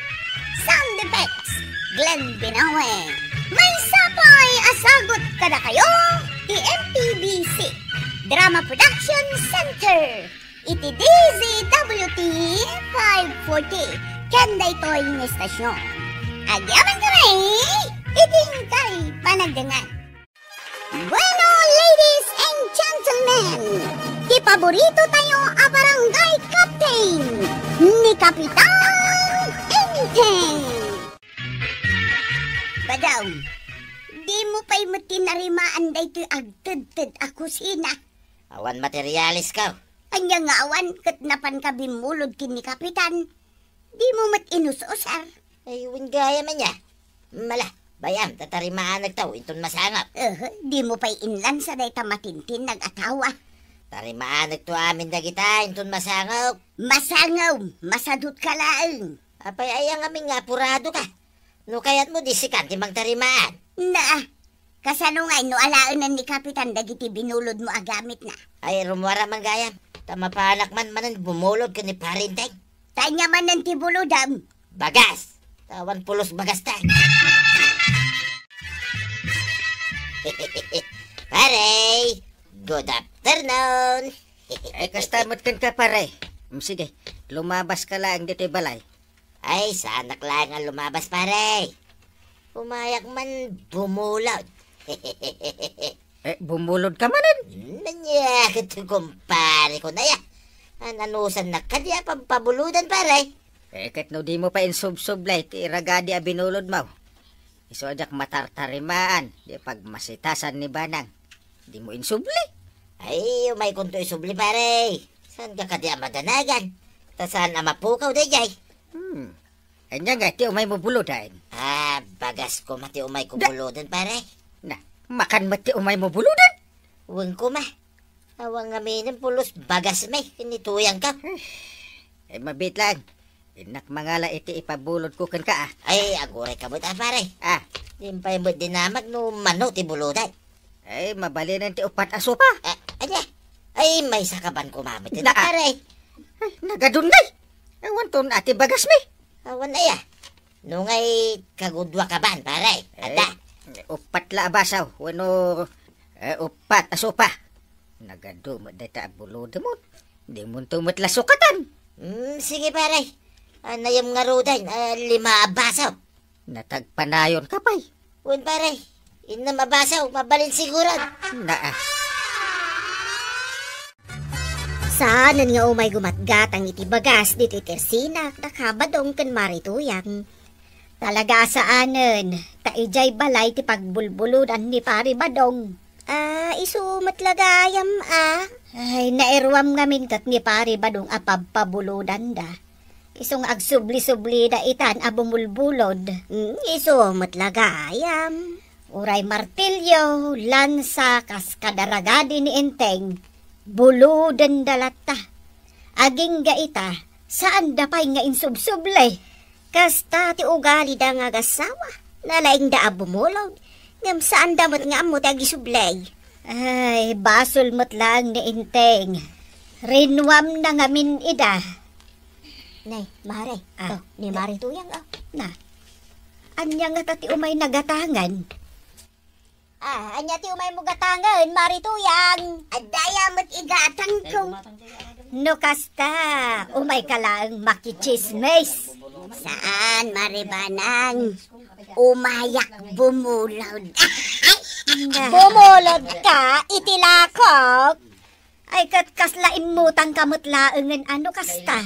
Sound effects, Glenn Binawe. Maysa pay a sagut kadakayo ti M P B C Drama Production Center iti D Z W T five forty ken daytoy nga istasyon. Agyaman kami iti inkay panagdangan. Bueno, ladies and gentlemen, ti paborito tayo a barangay captain, ni Kapitan Enteng. Badong, di mo pay met tinarimaan daytoy agtedted a kusina? Awan materialis ka. Anya nga awan ket napanka bimmulod ken ni Kapitan? Di mo met inus-usar. Ay, wen gayam ania. Mala, bay-am, tatarimaanek taw, inton masangop. Eh, di mo pay inlansa dayta matintinnag a tawa. Tarimaanekto amin dagita, inton masangop. Masangop, masadut ka laeng. Apay, aya ngamin nga apurado ka. No kayat mo, di sikan ti mangtarimaan. Na, kasano ngay no alaenan ni Kapitan dagiti binulod mo a gamitna? Ay, rummuar man gayam. Ta mapanak man manen bumulod ken ni Parinteng. Ta ania manen ti bulodam? Bagas! Ta awan pulos bagasta. Pare! Good afternoon! Ay, kasta met kenka, pare. Mm, sige, lumabas ka laeng ditoy balay. Ay, saanak laeng a lumabas, pare. Umayak man bumulod. Eh, bumulod ka manen? Ania ket, kumpare ko, nay a. An-anusannak kadi a pagpabulodan, pare? Eh, ket no dimo pay insubsublay ti ragadi a binulodmo, isu a diak matartarimaan ti pagmasitasan ni Banang. Dimo insubli? Ay, umaykonto isubli, pare. Saanka kadi a madanagan? Ta saan a mapukaw daydiay? Hmm. Ania ngay ti umaymo buloden? Ah, bagas koma ti umayko Da- buloden, pare. Na, makan met ti umaymo buloden? Wen koma. Awan ngaminen pulos bagasmi ken ni Tuyangko. Ay, mabiit laeng. Innak mangala iti ipabulodko kenka, a. Ay, agurayka met, a, pare. A. Dinak pay met dinamag no mano ti buloden. Ay, mabalinen ti uppat a sopa. A, ania? Ay, maysaka ban koma met, a, pare. Ay, nagadun ngay. Awanton a ti bagasmi. Awan aya. No ngay kaguduaka ban, pare. Adda. Eh, uppat la a baso, wenno, eh, uppat a sopa. Nagadu met dayta a bulodemon. Dimonto met la sukatan. Hmm, sige, pare. Anayem ngaruden, a, lima a baso. Natagpanayonka pay. Wen, pare. Innem a baso, mabalin siguran. Naa. Saanen nga umay gumatgatang iti bagas ditoy kursinak, daka Badong ken Mari Tuyang. Talaga a saanen, ta idiay balay ti pagbulbulodan ni Pari Badong. A, isu met la gayam, a. Ay, nairuam ngamin ket ni Pari Badong a pabpabulodanda. Isu nga agsubli-sublida itan a bumulbulod. Mm, isu met la gayam. Uray martilyo, lansa, kas kadaragadi ni Enteng, bulodenda latta. Agingga ita, saanda pay nga insubsubli. Kasta ti ugalida nga agassawa. Nalaingda a bumulod, ngem saanda met nga ammo ti agisubli. Ay, basol met laeng ni Enteng. Rinnuamna ngamin ida. Nay, Mare, a, to, ni Mari Tuyang, a. Na, ania ngata ti umayna gatangen? A, ania ti umaymo gatangen, Mari Tuyang? Adda aya met igatangko. No kasta, umayka laeng makitsismis. Saan, Mari Banang. Umayak bumulod. Na. Bumulodka iti lakok? Ay, ket kasla immutangka met laengen a no kasta.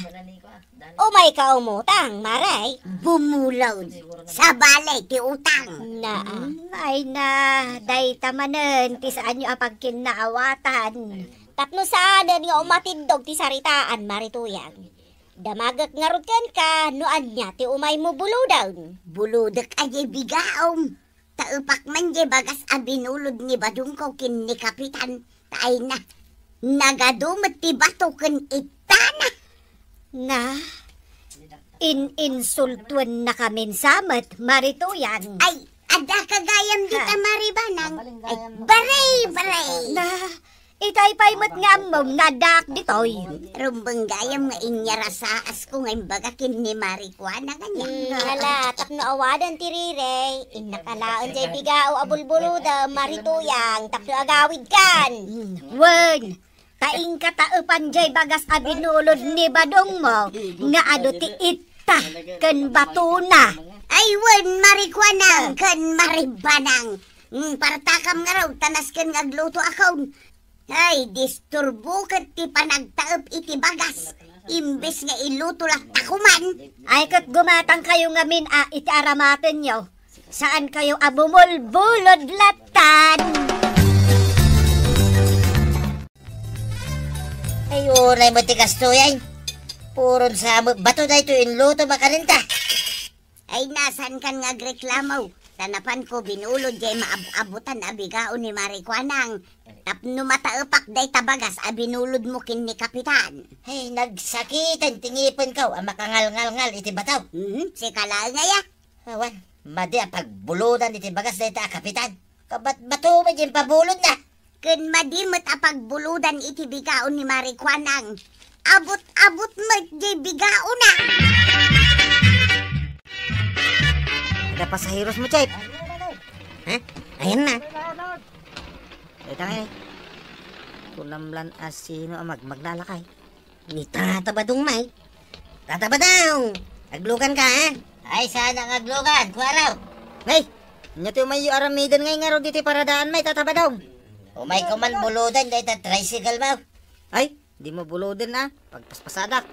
Umayka umutang, Mare. Bumulod. Sabali ti utang. Na, ay na, dayta manen ti saanyo a pagkinnaawatan. Tapno saanen nga umatiddog ti saritaan, Mari Tuyang. Damagek ngarud kenka no ania ti umaymo buloden. Bulodek a diay bigaom. Taepak man diay bagas a binulod ni Badongko ken ni Kapitan, ta ay na, nagadu met ti bato ken ittana. Na, in-insultuennakamin sa met, Mari Tuyang. Ay, adda ka gayam dita, ha? Mari Banang. Ay, baray, baray. Na, itay pay met nga ammom nga addaak ditoy. Rumbeng gayam nga inyarasaas ko nga imbaga ken ni Mari Kuana kaniak. Hmm, ala, tapno awadan ti rirey, innak alaen diay bigao a bulbulodem, Mari Tuyang, tapno agawidkan. Hmm, wen, ta inka taepan diay bagas a binulod ni Badongmo nga adu ti itta ken batona. Ay, wen, Mari Kuana ken Mari Banang. Hmm, partakam ngarud, ta nasken nga agluto akon. Ay, disturbo ket ti panagtaep iti bagas, imbes nga iluto latta koman. Ay, ket gumatangkayo ngamin a iti aramatenyo. Saankayo a bumulbulod lattan. Ay, uray met ti kastoy, ay. Puron sa met bato daytoy inluto makanenta. Ay, na, saankan nga agreklamo. Ta napanko binulod diay maab-abutan a bigao ni Mari Kuanang. Tapno mataepak dayta bagas a binulodmo ken ni Kapitan. Ay, nagsakitan ti ngipenko a makangalngalngal iti bato. Mhm, sika laeng aya? Awan, madi a pagbulodan iti bagas dayta a Kapitan. Kabatbato met diay impabulodna. Ken madi met a pagbulodan iti bigao ni Mari Kuanang. Abut-abut met diay bigaona. Adda pasaheros mo, Chef? Ha? Ayan na. Ita nga eh. Kunam lan asino a magmaglalakay. Ni Tata Badong, may. Tata Badong! Aglugan ka, ha? Ay, saan ang aglugan? Kuwaraw! Ay, Ania ti umayyo aramiden ngay ngarud ditoy paradaan, May, Tata Badong? Umayko man buloden dayta tricycle mo. Ay, dimo buloden a, pagpaspasadak.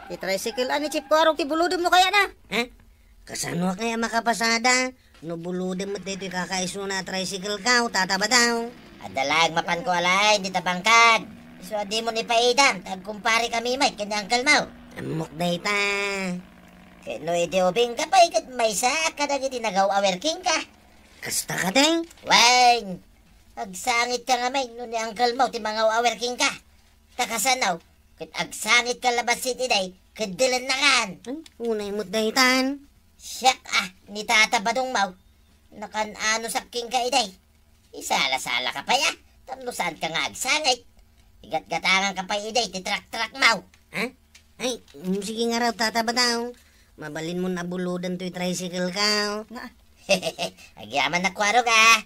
Ti tricycle a ni Chief Kuarog ti bulodem no kayatna. Ha? Kasanoak ngay a makapasada? No bulodem met daytoy kakaisuna a tricycle ko, Tata Badong. Adda laeng mapanko a laeng dita bangkag. Isu a dimo ni paidam, ta agkumpare kami met ken ni uncle mo. Ammok dayta. Ket no idi ubingka pay ket maysaak kadagiti nagaw-awer kenka. Kasta kadi? Wen, agsangitka ngamin no ni uncle mo ti mangaw-awer kenka. Ta kasano, ket agsangitka la bassit idi ket dilennakan. Ay, unay met daytan. Siak a, ni Tata Badong mo, nakan-anosak kenka idi. Isala-salaka pay a, tapno saanka nga agsangit. Igatgatanganka pay idi ti traktak mo. Ha? Ay, mm, sige ngarud, Tata Badong. Mabalinmon a buloden toy tricycle ko. Nga. Agyaman a Kuarog a.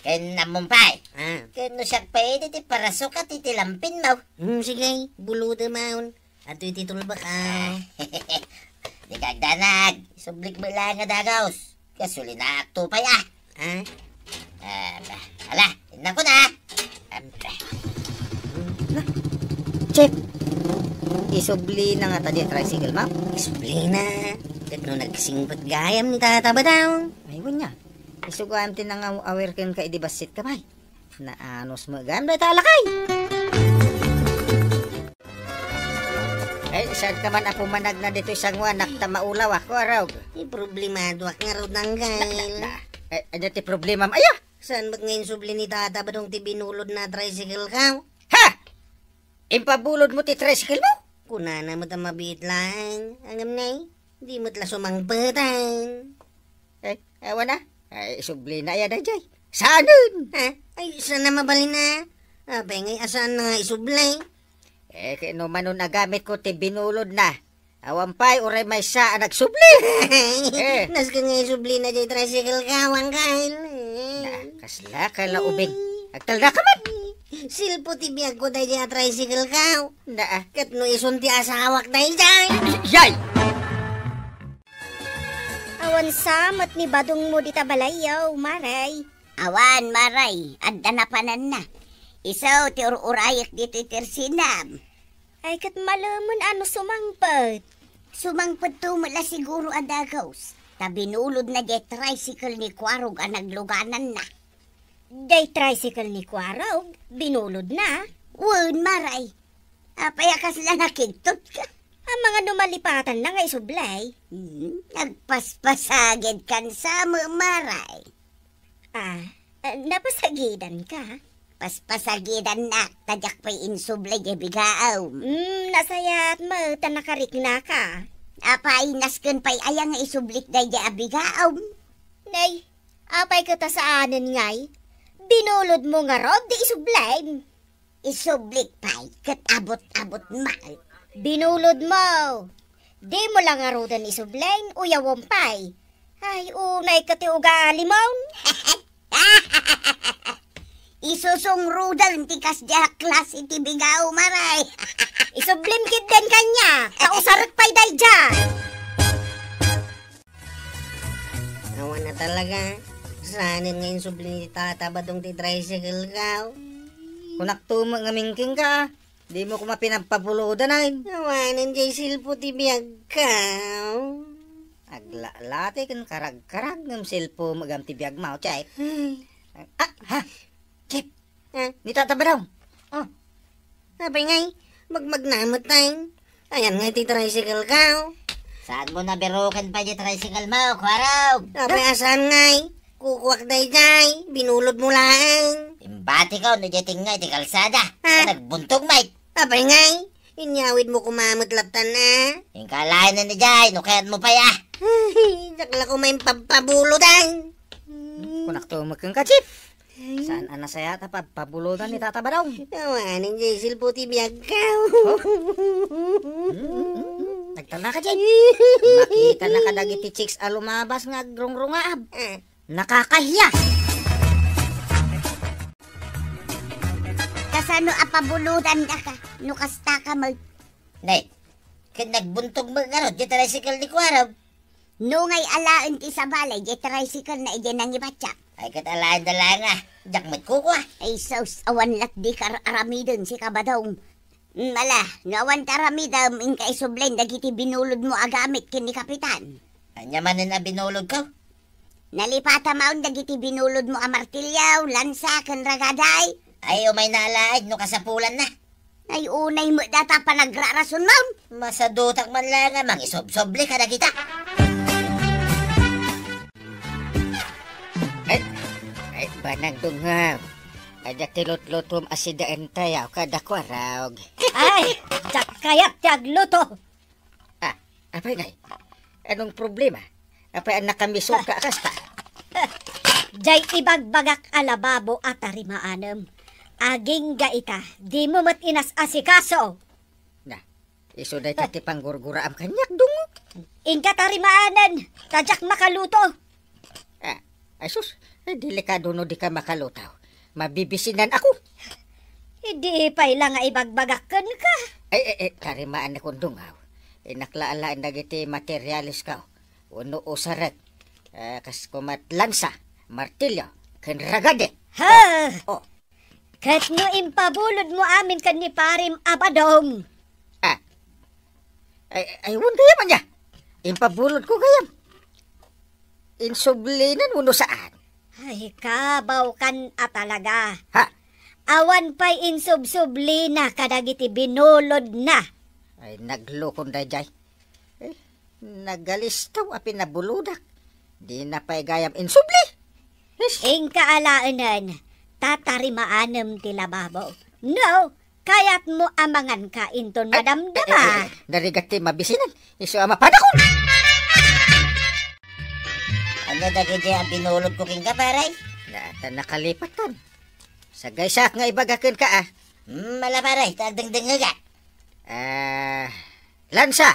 Ken ammom pay. Ah. Ken no siak pay idi ti parasuka ti, ti lampin mo. Hmm, sige, bulodem man. Adtoy ti tulbak a. Ah. Dika agdanag. Isublik met laeng a dagos. Gasolinaak to pay a. Ah? Ah, ala, innakon a. Ampre. Na, Chief, isublina ngata diay tricycle mo? Isublina. Ket no nagsingpet gayam ni Tata Badong. Ay, wen a. Isu gayam ti nangaw-awer kenka idi bassit ka, bay. Naanus met gayam dayta a lakay. Ay, saanka man a pumanagna ditoy sangoanak ta maulaw a, Kuarog. Ay, problemadoak ngarud, uncle. Na, na, na. Ay, ania ti problemam aya? Saan met nga insubli ni Tata Badong ti binulodna a tricycle ko? Ha? Impabulodmo ti tricycle mo? Kunana met a mabiit laeng. Ngem nay, di met la sumangpet. Ay, awan a. Ay, isublina aya daydiay. Saanen? Ha? Ay, saan a mabalin a? Apay ngay a saan nga isubli? Eh, ket no manon a gamitko ti binulodna, awan pay uray maysa a nagsubli. Eh. Nasken nga isublina diay tricycle ko, uncle. Na, kasla ka la ubing. Agtalnaka man. Silpo ti biagko daydiay a tricycle ko. Na, ah. Ket no isun ti asawak daydiay. Yay! Awan sa met ni Badongmo dita balayyo, Mare. Awan, Mare, adda napananna. Isu ti ur-urayek ditoy tersinam. Ay, ket malemen a no sumangpet. Sumangpetto met la siguro a dagos, ta binulodna diay tricycle ni Kuarog a naglugananna. Diay tricycle ni Kuarog? Binulodna? Wen, Mare. Apay a kasla nakigtotka? Amangan no malipatanna nga isubli. Hmm, nagpaspasagidkan sa, Mare. Ah, ah, napasagidanka? Paspasagidannak, ta diak pay insubli diay bigaom. Hmm, nasayaat met ta nakariknaka. Apay, nasken pay aya nga isublik daydiay a bigaom? Nay, apay ket a saanen ngay? Binulodmo ngarud ti isublem. Isublik pay, ket abut-abut met. Binulodmo. Dimo la ngaruden isubli, uyawem pay. Ay, unay ket ti ugalimon. Isusungrudan ti kasdiay a klase ti bigaom, Mare. Isublem ketdin kaniak, ta usarek pay daydiay. Awan a talaga. Saanen nga insubli ni Tata Badong ti tricycle ko? Kunakto met ngamin kenka, dimo koma pinagpabulodan, ay. Awanen diay silpo ti biagko. Aglalati ken karagkarag ngem silpo met gayam ti biagmo, Chief. Ay. Ah, ha? Chief, Ah, ni Tata Badong. Oh. Apay ngay, magmagna met tay. Ayan ngay ti tricycle ko. Saanmo nabiruken pay ti tricycle mo, Kuarog? Apay a saan ngay? Kukuak daydiay, binulodmo laeng. Imbatiko no diay tengnga iti kalsada. Ah. Nagbuntog met. Apay ngay, inyawidmo koma met lattan a. Inka laeng idiay, no kayatmo pay a. Ay, diak la koma impagpabulodan. Kunakto met kenka, Chief. Saan a nasayaat a pagpabulodan ni Tata Badong? Awanen diay silpo ti biagko. Oh? Mm, mm, mm. Nagtalna ka diay. Makita na kadagiti chicks a lumabas nga agrungrungaab. Ah. Nakakahiya. Kasano a pabulodan daka? No kasta ka mag- Nay, ket nagbuntog met ngarud diay tricycle ni Kuarog. No ngay alaen ti sabali, diay tricycle na idiay nangibatiak. Ay, ket alaen da laeng a, diak met kukua. Ay, sus, awan lat di kar-aramiden si Kabadong. Mm, ala, no awan ti aramidem, inka isublen dagiti binulodmo a gamit ken ni Kapitan. Ania manen a binulodko? Nalipata maon dagiti binulodmo a martilyo, lansa, ken ragaday. Ay, umayna alaen no kasapulanna. Ay, unay met data panagrarason maon. Masadutak man laeng a mangisubsubli kadagita. Ay, ay, banag dungaw. Adda ti lutlutom a sidaentayaw kada kuarog. Ay, diak kayat ti agluto. Ah, apay ngay? Anong problema? Apay a nakamisoka a kasta? Jay ibagbagak a lababo a tarimaanem. Agingga ita, dimo met inas-asikaso. Na, isu dayta ti panggurguraam kaniak, dungo. Inka tarimaanen, ta diak makaluto. Ah, ay sus, ay delikado no di ka makaluto. Mabibisinan ako. Idi pay la nga ibagbagak kenka. Ay, ay, ay, tarimaan ni kundungaw. Inaklaan dagiti materialis ka. Uno usarek. Ah, kas kumat lansa, martilyo, ken ragade. Ha? Oh. Ket no impabulodmo amin ken ni Parim a Badong. Ah. Ay, ay, wen gayam ania? Impabulodko gayam. Insublinan wenno saan? Ay, kabaw kan a talaga. Ha? Awan pay insubsublina kadagiti binulodna. Ay, naglukon daydiay. Eh, nagalistaw a pinabulodak. Dina pay gayam insubli. Ish. Inka alaenen, ta tarimaanem ti lababo. No, kayatmo a manganka inton madamdama. Eh, eh, eh, narigat ti mabisinan. Isu a mapadakon. Ania dagiti a binulodko kenka, pare? Na, ta nakalipatan. Sagaysaak nga ibaga kenka, ah. Hmm, ala, pare, ta agdengdengngegak. Ah, lansa.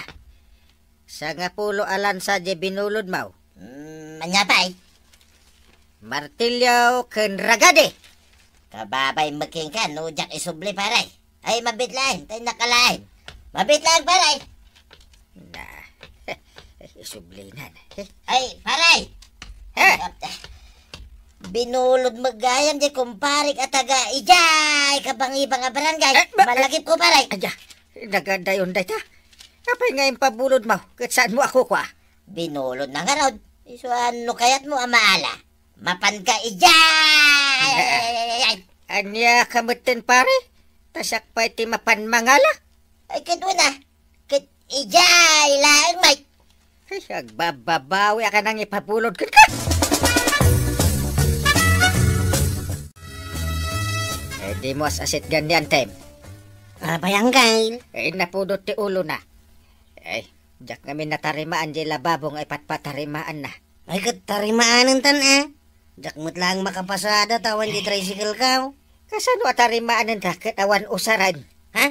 Sangapulo a lansa diay binulodmo. Hmm, ania pay? Martilyo ken ragade. Kababay met kenka no diak isubli, pare. Ay, mabiit laeng, tay nakalaeng. Mabiit laeng, pare. Na, isublinan. Ay, pare. Eh? Binulod met gayam diay kumparik a taga idiay kabangibang a barangay. Eh, ba-, malagipko, pare. Aya, nagadayon dayta. Apay nga impabulodmo, ket saanmo a kukua? Binulodna ngarud. Isu a no kayatmo a maala, mapanka idiay. Ania ka metten, pare? Ta siak pay ti mapan mangala? Ay, ket wen a. Ket idiay laeng met. Ay, agbababawi a ka nangipabulod kenka. Eh, dimo as-asit gani, Antem. Apay, Angkel? Eh, napudot ti ulona. Ay, diak ngamin natarimaan diay lababo nga ipatpatarimaanna. Ay, ket tarimaanenta, a. Diak met laeng makapasada ta awan diay tricycle-ko. Kasano a tarimaanenta ket awan usaren? Ha?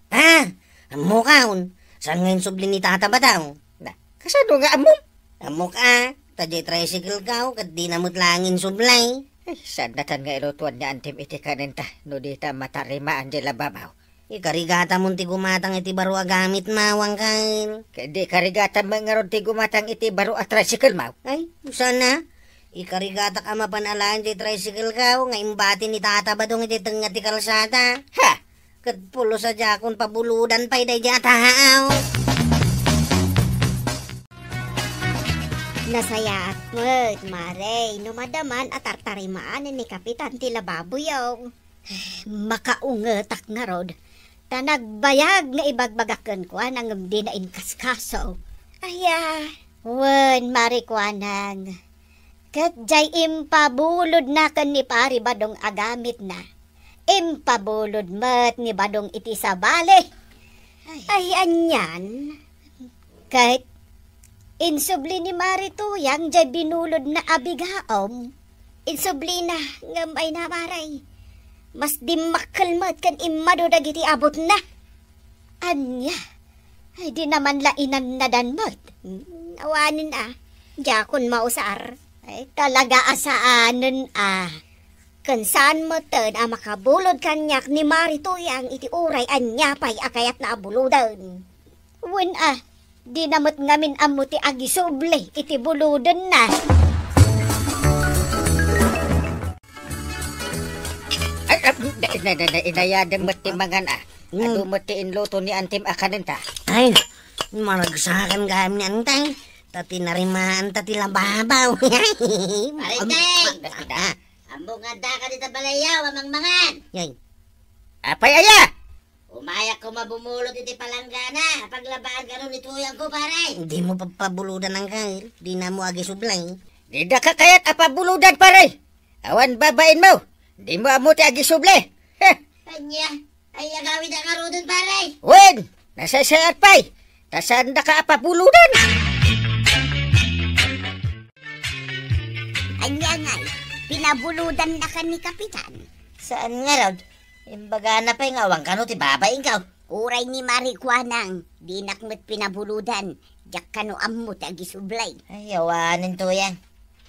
Ah, ammok, a. Saan nga insubli ni Tata Badong? Na, kasano nga ammom? Ammok, a. Ta diay tricycle-ko, ket dina met laeng insubli. Ay, saannatan nga ilutuan ni Antem iti kanenta, no dita matarimaan diay lababo. Ikarigatamon ti gumatang iti baro a gamitmo, Angkel. Ket di karigatam met ngarud ti gumatang iti baro a tricycle-mo? Ay, saan a? Ikarigatak a mapan alaen diay tricycle-ko nga imbati ni Tata Badong iti tengnga ti kalsada. Ha? Ket pulos a diakon pabulodan pay daydiay a tao. Nasayaat met, Mare, no madaman a tartarimaanen ni Kapitan ti lababoyo. Makaungetak ngarud, ta nagbayag nga ibagbagak kenkuana ngem dina inkaskaso. Aya, wen, Mare Kuanang, ket diay impabulodna ken ni Pari Badong a gamitna. Impabulod met ni Badong iti sabali. Ay, anian? Ket insubli ni Mari Tuyang diay binulodna a bigaom. Insublina, ngem ay na, Mare. Mas dimmakkel met ken immadu dagiti abutna. Ania? Ay, dina man la inannadan met. Hmm, awanen a. Diakon mausar. Ay, talaga a saanen a. Ken saan metten a makabulod kaniak ni Mari Tuyang iti uray ania pay a kayatna a buloden. Wen a, Dina met ngamin ammo ti agisubli iti buludenna. Ay, ah, na, na, na, na, inayadem met ti mangan, ah. Mm. Adu met ti inluto ni Antim a kanenta. Ay, maragsakan gayam ni Antay. Ta tinarimaan ta ti lababaw. Pare Teng! Ah. Ammok nga addaka dita balayyo a mangmangan. Yay. Apay aya? Umayak koma bumulod iti palanggana, paglabaan kano ni tuyangko, pare. Dimo pabuludan, Angkel. Dina ammo agisubli. Didaka kayat a pabuludan, pare. Awan babainmo. Dimo ammo ti agisubli. Heh. Ania, ay agawid a ngaruden, pare. Wen, nasasaat pay. Ta saandaka a pabuludan. Ania ngay, pinabulodannaka ni Kapitan? Saan ngarud? Imbagana pay nga awan kano ti babainko. Uray ni Mari Kuanang, dinak met pinabulodan. Diak kano ammo ti agisubli. Ay, awanen, Tuyang.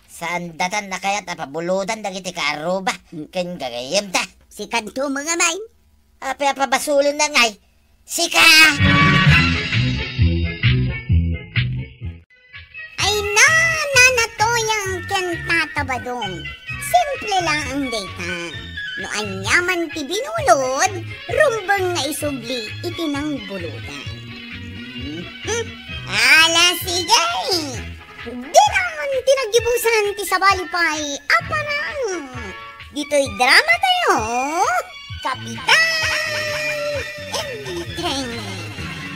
Saan datan a kayat a pabulodan dagiti kaarruba. Mm. Ken gagayyemda. Sikanto, mga main. Apay a pabasolenna ngay? Sika! Ay na, Nana Tuyang ken Tata Badong. Simple laeng dayta. No aniaman ti binulod, rumbeng nga isubli iti nangbulodan. Hmm? Ala, sige! Dinan ti naggibusan ti sabali pay a parang. Ditoy drama tayo, Kapitan Enteng.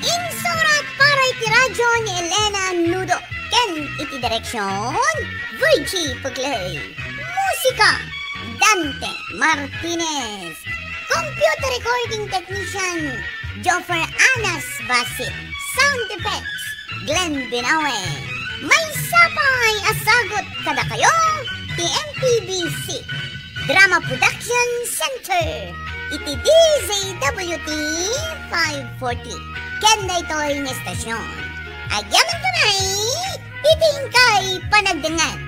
Insurat para iti radyo ni Elena Nudo ken iti direksyon, Virgie Pugley. Musika, Dante Martinez. Computer recording technician, Joffer Anas Basit. Sound effects, Glenn Binawe. Maysa pay a sagut kadakayo ti M P B C Drama Production Center iti D Z W T five forty. Ken daytoy nga estasyon, agyamankami iti inkay panagdengngeg.